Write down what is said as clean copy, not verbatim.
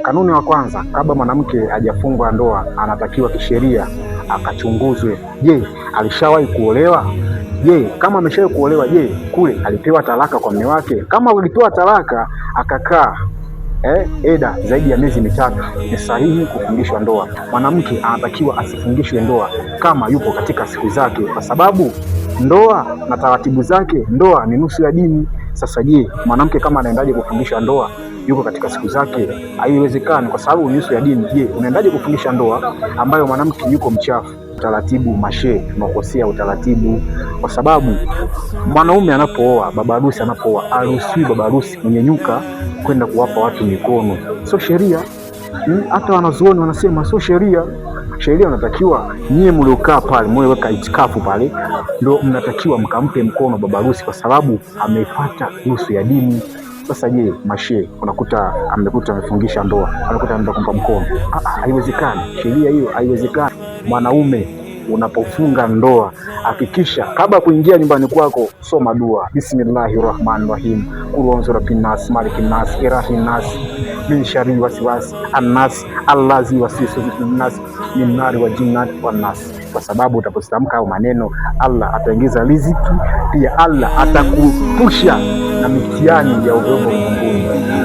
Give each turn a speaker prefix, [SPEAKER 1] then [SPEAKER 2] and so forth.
[SPEAKER 1] Kanuni wa kwanza, kabla mwanamke hajafungwa ndoa, anatakiwa kisheria akachunguzwe. Je, alishawahi kuolewa? Je, kama ameshawahi kuolewa, je, kule alipewa talaka kwa mume wake? Kama alipewa talaka akakaa eda zaidi ya miezi 3, ni sahihi kufungishwa ndoa. Mwanamke anatakiwa asifungishwe ndoa kama yupo katika siku zake, kwa sababu ndoa na taratibu zake, ndoa ni nusu ya dini. Sasa je, mwanamke kama anaendaje kufungisha ndoa yuko katika siku zake? Haiwezekani, kwa sababu ni nusu ya dini. Je, unaendaje kufungisha ndoa ambayo mwanamke yuko mchafu? Utaratibu mashe, tunakosea utaratibu, kwa sababu mwanaume anapooa, baba harusi anapooa, haruhusiwi baba harusi kunyenyuka kwenda kuwapa watu mikono, sio sheria. Hata wanazuoni wanasema sio sheria. Sheria unatakiwa nyie mliokaa pale mlioweka itikafu pale ndio mnatakiwa mkampe mkono baba harusi, kwa sababu amefuata nusu ya dini. Sasa je, mashe unakuta amekuta amefungisha ndoa, anakuta anaenda kumpa mkono? Haiwezekani, sheria hiyo haiwezekani. Mwanaume unapofunga ndoa hakikisha kabla kuingia nyumbani kwako soma dua, bismillahi rahmani rahim, qul a'udhu birabbin nas malikin nas ilahin nas min sharri wasiwasi annas allazi wasisu nas min nari wa jinnati wan nas, kwa sababu utapotamka hayo maneno Allah ataingiza riziki, pia Allah atakupusha na mitihani ya ulimwengu.